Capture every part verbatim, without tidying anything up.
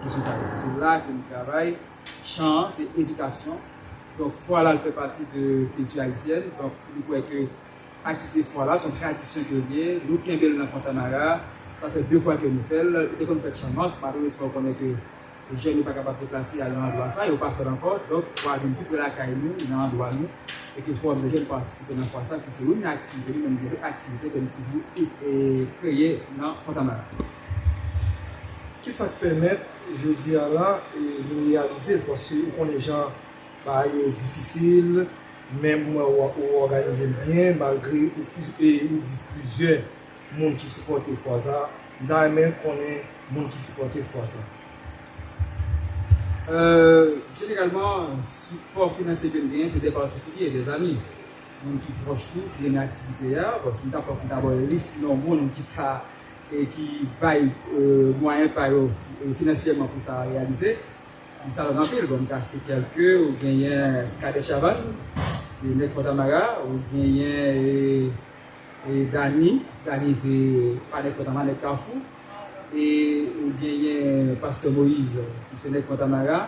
Kesyon sa yo. Se la ke nou travay. Chan an, se edikasyon. Donk, fwa la, l fè pati de kilti ayisyèn. Donk, nou kwè ke aktivite fwa la, se yon tradisyon ke l ye. Nou kenbe l nan Fontamara. Sa fè de fwa ke nou fè l. Li te konn fèt Channmas. Malerezman, ou konnen ke jèn yo pa kapab deplase al nan andwa sa. Yo pa fè l ankò. Donk, fwa a vin pi pre lakay nou, nan andwa nou. E ke Fowòm de Jèn patisipe nan fwa sa, ki se youn nan aktivite, nou menm gen lòt aktivite ke nou toujou, e, kreye nan Fontamara. Kisa k pèmèt jodi a la, e, nou reyalize l? Paske ou konnen jan bagay yo difisil, men m wè ou, ou òganize l byen, malgre ou, e, ou di plizyè moun ki sipòte fwa sa. M ta renmen konnen moun ki sipòte fwa sa. Euh, jeneralman, sipò finansye ke n genyen, se de patikilye, de zanmi. Moun ki pwòch nou, ki renmen aktivite a. Bon, si m ta pran dabò lis non moun ki ta, e ki bay, euh, mwayen pa yo, e finansyèman pou sa reyalize, li salon anpil. Bon, m ka site kèlke, ou genyen Kadè Chavann, se nèg Fontamara, ou genyen, e, e Dani, Dani se pa nèg Fontamara, nèg Kafou, e ou genyen Pastè Moyiz, ki se nèg Fontamara,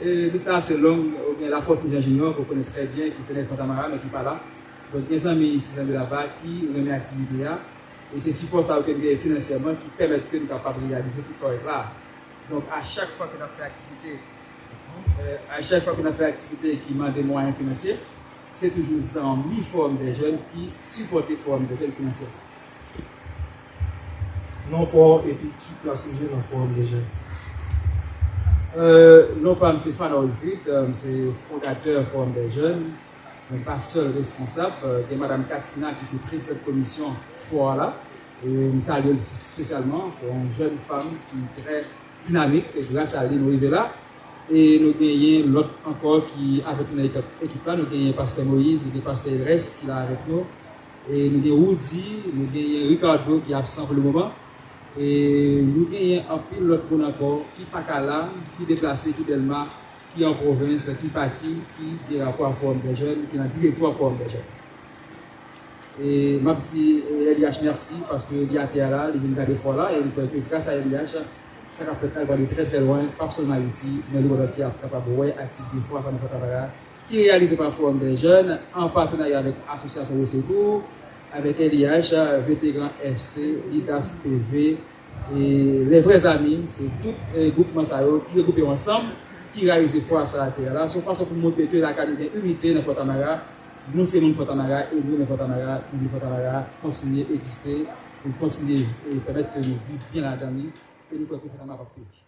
e lis la ase long, ou gen Lafortune Jean Junior, ke w konnen trè byen, ki se nèg Fontamara, men ki pa la. Donk, gen zanmi isi, zanmi laba, ki renmen aktivite a. E se sipò sa yo ke n genyen finansyèman ki pèmèt ke n kapab reyalize tout sa w wè la. Donk, a chak fwa ke n ap fè aktivite, e, a chak fwa ke n ap fè aktivite ki mande mwayen finansye, se toujou zanmi Fowòm dè Jèn ki sipòte Fowòm dè Jèn finansyèman. Non pa w epi ki plas ou jwe nan Fowòm dè Jèn? Euh, non pa m se Fana Wilfrid, euh, m se fondatè Fowòm dè Jèn, men pa sèl responsab. Euh, gen madanm Katina ki se prezidant komisyon fwa la. E m salye l espesyalman. Se yon jèn fanm ki trè dinamik. E gras a li, nou rive la. E nou genyen lòt ankò ki avèk nou nan ekip, ekip la. Nou genyen pastè Moyiz, nou gen pastè Elrès ki la avèk nou. E nou gen Woody, nou genyen Ricardo ki absan pou le moman. E nou genyen anpil lòt moun ankò ki pa ka la, ki deplase, ki Dèlma, ki an pwovens, ki pati, ki gen rapò ak Fowòm dè Jèn, ki nan direktwa Fowòm dè Jèn. E m ap di, e, L I H mèsi, paske li atè a la, li vin gade fwa la, e m kwè ke gras a L I H, sa k ap fèt la, li pral trè, trè lwen, pa sèlman Ayiti, men lemond antye ap kapab wè aktivite fwa sa nan Fontamara, ki reyalize pa Fowòm dè Jèn, an patenarya avèk Asosyasyon Resegou, avèk L I H, Veteran F C, Lidaf P V, e Les Vrais Amis, se tout, e, gwoupman sa yo ki regwoupe yo ansanm, ki reyalize fwa sa atè a la. Se yon fason pou montre ke lakay nou gen inite nan Fontamara. Nou se moun Fontamara, e nou renmen Fontamara, nou vle Fontamara kontinye egziste, pou l kontinye, e, pèmèt ke nou viv byen ladan li, e nou kwè ke Fontamara p ap peri.